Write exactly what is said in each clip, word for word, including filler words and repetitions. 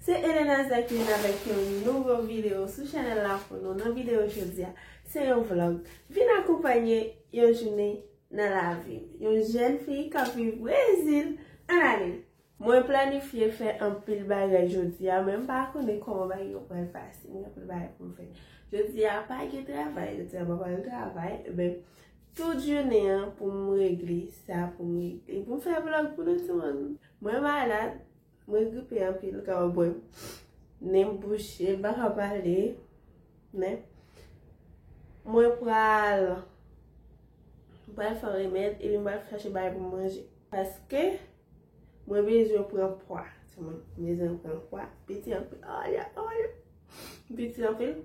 Se Elena Zè ki vin avèk yon nouvo videyo sou chanèl la pou nou. Nan videyo jodi a, se yon vlog. Vin akonpanye yon jounen nan lavi m. Yon jèn fi k ap viv Brezil. Ann ale. Mwen planifye fè anpil bagay jodi a, men m pa konnen kòman bagay yo pral pase. Gen anpil bagay pou m fè. Jodi a pa gen travay, jodi a pa pral travay, men tout jounen an pou m regle sa pou m regle. Pou m fè vlog pou nou timoun. Mwen malad, mwen gripe anpil, kòm w wè m. Nen m bouche, m pa ka pale, men mwen pral, mwen pral fè remèd, epi mwen pral chache bagay pou m manje. Paske mwen bezwen pran pwa. Timoun, mwen bezwen pran pwa. Piti anpil. Olya, olya. Piti anpil.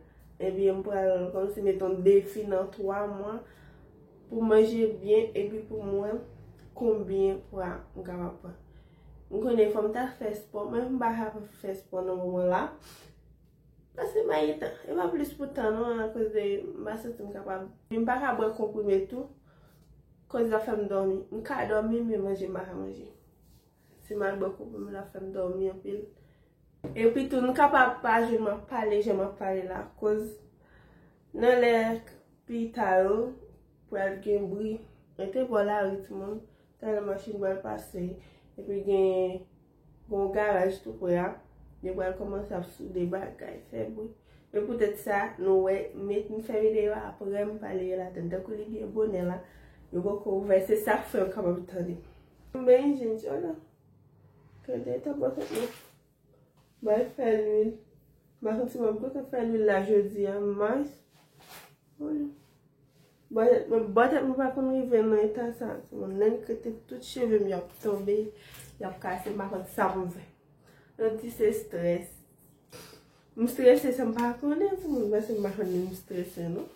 Ebyen, m pral kòmsi mete yon defi nan twa mwa pou m manje byen epi pou m wè konbyen pwa m kapab pran. M konnen fò m ta fè spò, men m pa ka fè spò nan moman la. Paske m pa gen tan. E pa plis pou tan non, akoz de m pa santi m kapab. M pa ka bwè konprime tou. Koz l ap fè m dòmi. M ka dòmi, men manje m pa ka manje. Si m al bwè konprime, l ap fè m dòmi anpil. Epi tou, nou kapab pa jwenn m ap pale jan m ap pale la. Koz nan lè pita yo, pral gen bri. Rete bò lari, timoun. Talè machin pral pase. Epi gen, gen yon garaj tou pre a. Yo pral kòmanse ap soude bagay, fè bri. Men poutèt sa, nou wè, men m fè videyo a apre m pale yo ladann. Tankou li byen bonè la, yo poko ouvè. Se sa k fè yo kapab tande. M benyen, jodi a la. Tande, ta bò tèt mwen. Bay fè lwil. M pa konn si m ap gentan fè lwil la jodi a, mas. Bò tèt mwen, bò tèt mwen pa konn rive nan eta sa. Timoun, lè m krete tout cheve m y ap tonbe, y ap kase, m pa konn sa pou m fè. Yon ti se strès. M strese san m pa konnen, timoun, paske m pa konnen m strese, non.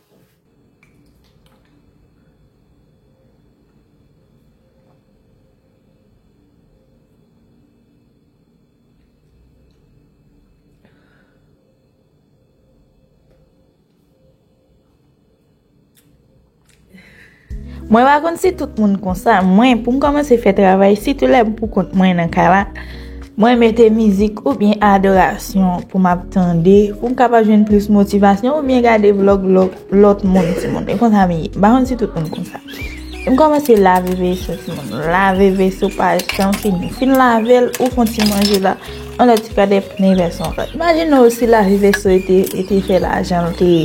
Mwen pa konn si tout moun konsa, mwen, pou m kòmanse fè travay, sitou lè m pou kont mwen nan kay la, mwen mete mizik oubyen adorasyon pou m ap tande, pou m kapab jwenn plis motivasyon, oubyen gade vlog lò-, lòt moun, timoun. E konsa m ye. M pa konn si tout moun konsa. M kòmanse lave veso, timoun. Lave veso pa janm fini. Fin lave l, ou fè yon ti manje la. Yon lòt ti kadèp nan vèsyon ankò. Imajine w si lave veso te, te fè lajan l te ye.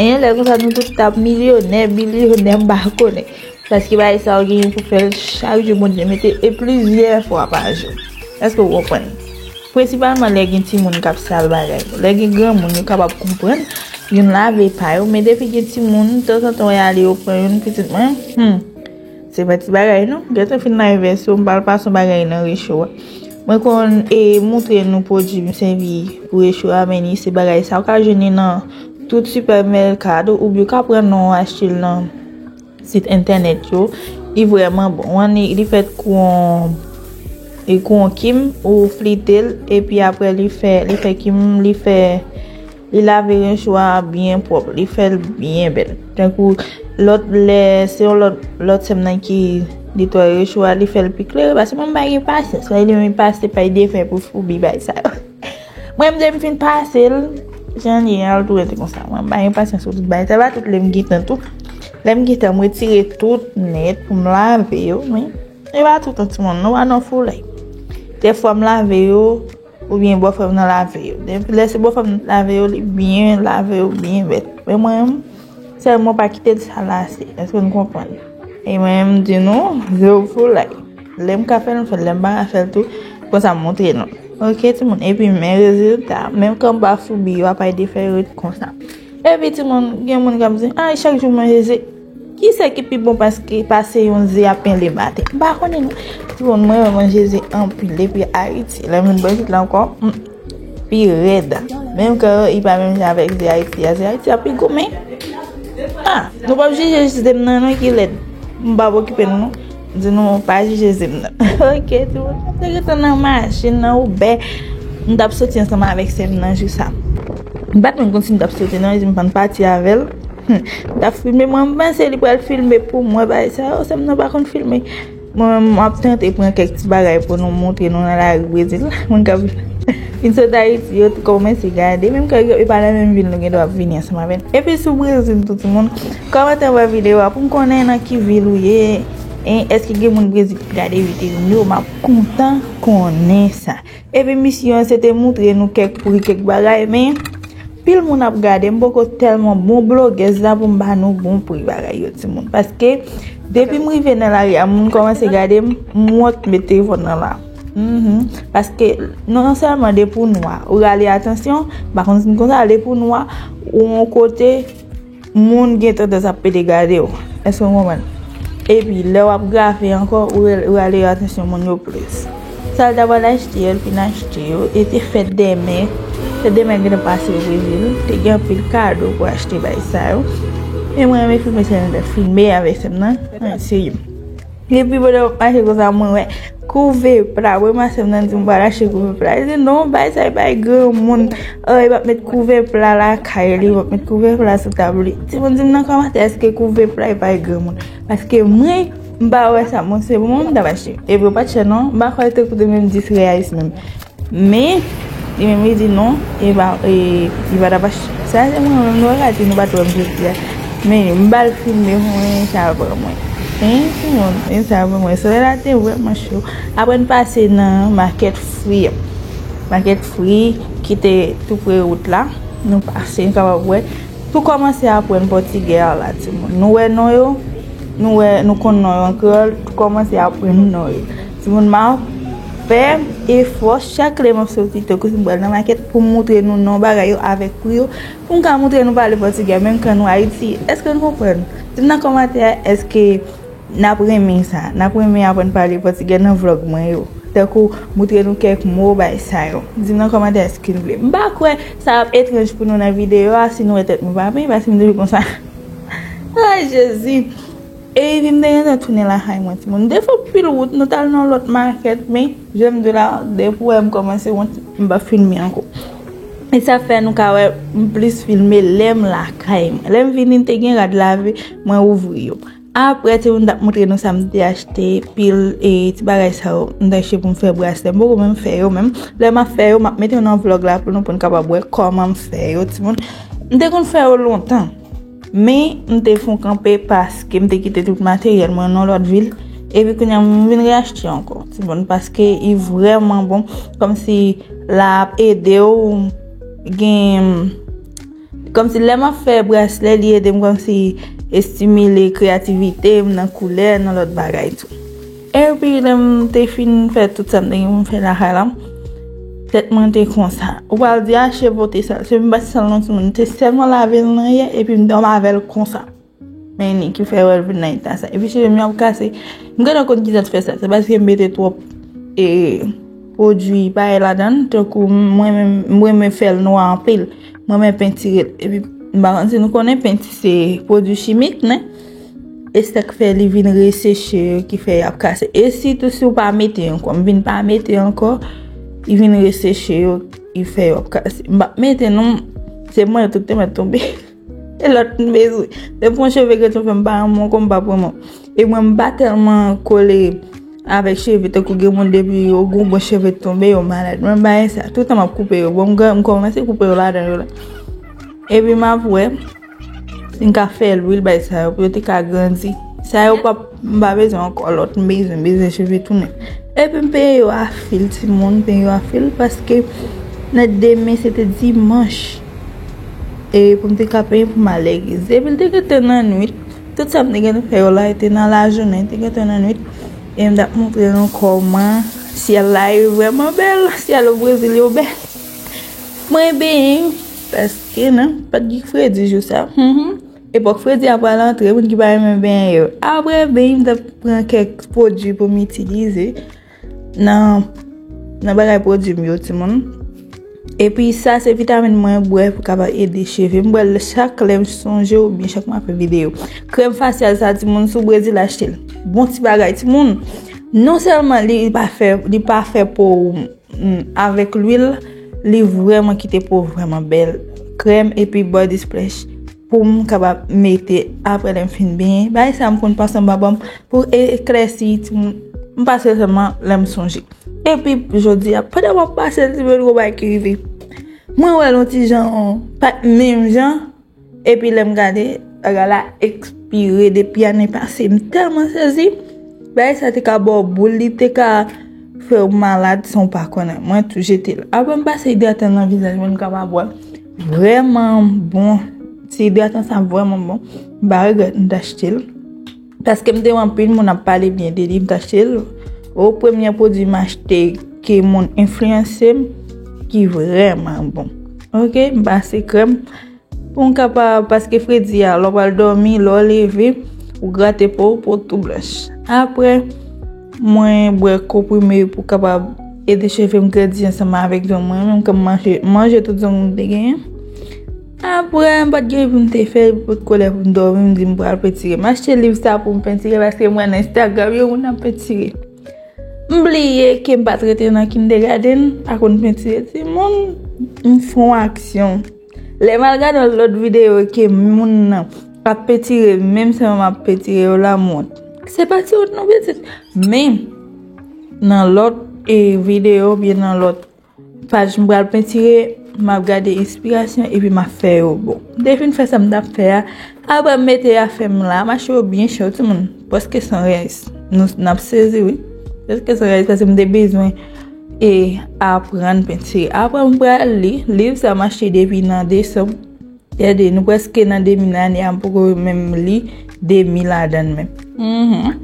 E lè konsa nou tout t ap milyonè, bilyonè, m pa konnen. Paske bagay sa yo genyen pou fè l chak jou Bondye mete e plizyè fwa pa jou. Èske w konprann? Prensipalman lè gen timoun k ap sal bagay yo. Lè gen granmoun yo kapab konprann, youn lave pa yo, men depi gen timoun, tanzantan w ale yo pran youn pitit mwen, hmm. Se pa ti bagay non. Gentan fin lave veso, m pral pase yon bagay nan recho a. Mwen konn e montre nou pwodui m sèvi pou recho a, men li se bagay sa ou ka jwenn li nan tout sipèmèkado oubyen ou ka pran non achte l nan sit entènèt yo. Li vrèman bon. Wan li, li fèt kou yon, e kou yon kim, ou flite l, epi apre li fè, li fè kim, li fè Li lave recho a byen pwòp, li fè l byen bèl. Tankou lòt lè, se yon lòt, lòt sè m nan ki netwaye recho a, li fè l pi klere, paske mwen m pa gen pasyans. Sa li menm li pase pay defen pou foubi bay sa yo. Mwen m di m fin pase l, jan l ye a, l tou rete konsa. Mwen m pa gen pasyans pou tout bagay. Se pa tout lè m gen tan tou. Lè m gen tan, m retire tout nèt pou m lave yo, men e pa tout tan timoun, nou pa nan foulay. Dèfwa m lave yo, oubyen bòfrè m nan lave yo. Depi lè se bòfrè m nan lave yo, li byen lave yo byen bèl. Men mwen menm, sèlman pa kite l salase. Èske nou konprann? E mwen menm, m di nou, zewo foulay. Lè m ka fè l, m fè l. Lè m pa ka fè l tou, konsa m montre nou. Oke, timoun. Epi men rezilta. Menm kan m pa foubi yo, apay de fè yo ret konsa. Epi timoun, gen moun k ap di, ay, chak jou manje ze. Kisa ki pi bon paske pase yon ze ap penle maten? M pa konnen non. Timoun, mwen renmen manje ze anpil depi Ayiti. Lè m vin Brezil la ankò, hmm, pi rèd. Menm ke li pa menm jan avèk ze Ayiti a. Ze Ayiti a pi goumen. Ah, nou p ap jije ze m nan non ki lèd. M p ap okipe nou non. M di nou pa jije ze m nan. Oke, timoun. M te gentan nan machin nan Uber. M t ap soti ansanm avèk sè m nan jou sa. M pa t menm konn si m t ap soti non, li di m pa n pati avè l. Hmm. L ap filme mwen, m panse li pral filme pou mwen, bagay sa yo, sè m nan pa konn filme. Mwen menm, m ap tante pran kèk ti bagay pou nou montre nou nan lari Brezil la. Moun k ap, Vin sot Ayiti, yo kòmanse gade. Menm ke yo pa nan menm vil, nou gen dwa ap vini ansanm avè l. Epi sou Brezil, tout moun, kòmante anba videyo a pou m konnen nan ki vil ou ye. E èske gen moun Brezil k ap gade videyo m yo? M ap kontan konnen sa. Epi misyon an se te moutre nou kèk pri, kèk bagay, men pil moun ap gade, m poko tèlman bon blogèz la pou m ba nou bon pri bagay yo, timoun. Paske depi m rive nan lari a, moun kòmanse gade m, m wont met telefòn nan la. Mhm. Paske non sèlman de pou nwa, ou rale atansyon, m pa konn si m konsa, de pou nwa, ou yon kote, moun gen tandans ap pede gade w. Èske w konprann? Epi, lè w ap grafe ankò, ou rel-, ou rale atansyon moun yo plis. Sa l ta pral achte yo, l fin achte yo. E te fèt dèmen. Fèt dèmen gen pase yo Brezil. Te gen anpil kado pou achte bay sa yo. E mwen renmen filme sè m nan, filme avèk sè m nan. An, serye. Epi pandan m ap mache konsa, mwen wè kouve pla. Mwen, masè m nan di m pral achte kouve pla. Li di, "Non, bay sa, e bay granmoun. Oh, e p ap met kouve pla lakay li, e p ap met kouve pla sou tab li." Timoun, di m nan kòmantè, èske kouve pla e bay granmoun? Paske mwen, m pa wè sa, mwen, se pou mwen, m t ap achte. Epi yo pa t chè, non. M pa kwè te koute menm dis reyais menm. Men, li menm li di non, e pa, e, li pa t ap achte. Sa se mwen menm, nou pa ka di nou pa t wè m jodi a. Men, m ba l filme pou mwen, sa pran mwen. Hein, timoun, e sa pran mwen. Solèy la te vrèman cho. Apre n pase nan makèt fri an. Makèt fri ki te tou pre wout la. Nou pase, nou kapab wè. Tou kòmanse aprann pòtigè a la, timoun. Nou wè non yo, nou wè, nou konn non yo an kreyòl, tou kòmanse aprann non yo. Timoun, m ap fè efò chak lè m ap soti, tankou si m pral nan makèt, pou m moutre nou non bagay yo avèk pri yo, pou m ka moutre nou pale pòtigè, menm kan nou Ayiti. Èske nou konprann? Di m nan kòmantè a, èske n ap renmen sa. N ap renmen aprann pale pòtigè nan vlòg mwen yo. Tankou moutre nou kèk mo, bay sa yo. Di m nan kòmantè èske nou vle. M pa kwè sa ap etranj pou nou nan videyo a si nou wè tèt mwen pa pen, paske m toujou konsa. Ay, Jezi! E epi m te gentan tounen lakay mwen, timoun. M te fè pil wout, nou t al nan lòt makèt, men jan m di w la, depi w wè m kòmanse wont, m pa filme ankò. E sa fè nou ka wè m plis filme lè m lakay mwen. Lè m vini, m te gen rad lave, mwen ouvri yo. Apre, timoun, m t ap montre nou sa m te achte, pil, e ti bagay sa yo, m te achte pou m fè braslè. M poko menm fè yo menm. Lè m ap fè yo, m ap mete yo nan vlòg la pou nou, pou n kapab wè kòman m fè yo, timoun. M te konn fè yo lontan. Men, m te fè yon kanpe paske m te kite tout materyèl mwen nan lòt vil. Epi kounye a, m vin reyachte ankò, timoun, paske li vrèman bon. Kòmsi l ap ede w gen Kòmsi lè m ap fè braslè, li ede m kòmsi estimile kreyativite m nan koulè, nan lòt bagay tou. Epi lè m te fin fè tout sa m te gen pou m fè lakay la, tèt mwen te konsa. Ou pral di, "A, cheve w te sal." Cheve m pa t sal non, timoun. M te sèlman lave l nan yè, epi m dòmi avè l konsa. Men ni ki fè wè l vin nan eta sa. Epi cheve m yo ap kase. M gentan konn ki sa t fè sa. Se paske m mete twòp, e, pwodui parèy ladan l. Tankou mwen menm, m renmen fè l nwa anpil. Mwen renmen pentire l. Epi, m pa konn si nou konnen penti se pwodui chimik, men e sa k fè li vin reseche yo, ki fè y ap kase. E sitou si w pa mete ankò. M vin pa mete ankò, li vin reseche yo, li fè yo ap kase. M p ap mete non, se mwen yo tout te mèt tonbe. E lòt m bezwen. Depi yon cheve gentan fè m pa renmen w ankò, m p ap renmen w. E mwen, m pa tèlman kole avèk cheve, tankou gen moun depi yo gen yon bon cheve tonbe, yo malad. Mwen, m pa renmen sa. Toutan m ap koupe yo. Bon, m, m kòmanse koupe yo ladan yo la. Epi m ap wè si m ka fè lwil bay sa yo pou yo te ka grandi. Sa yo p ap, m pa bezwen ankò lòt, m bezwen, m bezwen cheve tounen. Epi m peye yo a fil, timoun, m peye yo a fil, paske nan demen se te dimanch. E pou m te ka peye pou m al legliz. Epi l te gentan nan nwit. Tout sa m te gentan fè yo la, e te nan lajounen, te gentan nan nwit. E m t ap montre nou kòman syèl la, e vrèman bèl. Syèl o Brezil yo bèl. Mwen benyen, paske non, pa t gen fredi jou sa. Mhm. Epòk fredi a pral antre, moun ki pa renmen benyen yo. Apre benyen, m t ap pran kèk pwodui pou m itilize nan, nan bagay pwodui m yo, timoun. Epi sa se vitamin mwen bwè pou kapab ede cheve m. M bwè l chak lè m sonje oubyen chak mwen ap fè videyo. Krèm fasyal sa, timoun, si w Brezil, achte l. Bon ti bagay, timoun. Non sèlman li pa fè, li pa fè po ou, mm, avèk lwil, li vrèman kite po vrèman bèl. Krèm epi body splash pou m kapab mete apre lè m fin benyen. Bagay sa m konn pase anba bò m pou e-, eklèsi, timoun. M pase sèlman lè m sonje. Epi jodi a, pandan m ap pase l, ti mwen gwo bagay ki rive. Mwen wè l yon ti jan, pa menm jan. Epi lè m gade, bagay la ekspire depi ane pase. M tèlman sezi. Bagay sa te ka ba w boul, li te ka fè w malad san w pa konnen. Mwen tou jete l. Apre m pase idratan nan vizaj mwen, m kapab wè. Vrèman bon. Ti idratan sa vrèman bon. M pa regrèt m t achte l. Paske m te wè anpil moun ap pale byen de li, m t achte l. O premye pwodui m achte ke moun enfliyanse m ki vrèman bon. Ok, m pase krèm pou m kapab, paske fredi a, lè w pral dòmi, lè w leve, ou grate po w, po w tou blanch. Apre, mwen bwè konprime pou kapab ede cheve m grandi ansanm avèk zong mwen, menm ke m manje, manje tout zong m te genyen. Apre, m pa t gen pou m te fè, potko lè pou m dòmi, m di m pral pentire. M achte liv sa pou m pentire, paske m wè nan Instagram, yo moun ap pentire. M bliye ke m pa t rete nan kindergarten, pa konn pentire timoun, m fè yon aksyon. Lè m al gade yon lòt videyo ke moun nan ap pentire, menm jan m ap pentire yo la, m wont. Se pa ti wont non, pitit. Men, nan lòt, e, videyo, oubyen nan lòt paj m pral pentire, m ap gade enspirasyon epi m ap fè yo. Bon, m te fin fè sa m t ap fè a. Apre m mete afè m la, m achte yo byen chè, timoun. Prèske san rès. Nou, n ap sezi, wi. Prèske san rès, paske m te bezwen e aprann pentire. Apre m pral li, liv sa m achte depi nan desanm. Gade, nou prèske nan demi lane a, m poko menm li demi ladan l menm. Mhm.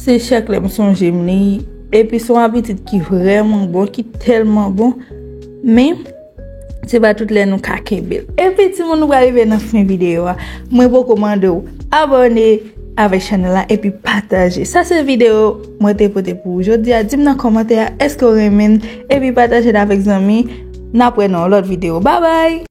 Se chak lè m sonje m li. Epi se yon abitit ki vrèman bon, ki tèlman bon. Men, se pa tout lè nou ka kenbe l. Epi, timoun, nou pral rive nan fen videyo a. Mwen poko mande w abòne avèk chanèl la epi pataje. Sa se videyo mwen te pote pou ou jodi a. Di m nan kòmantè a, èske w renmen l? Epi pataje l avèk zanmi. N ap wè nan yon lòt videyo. Babay!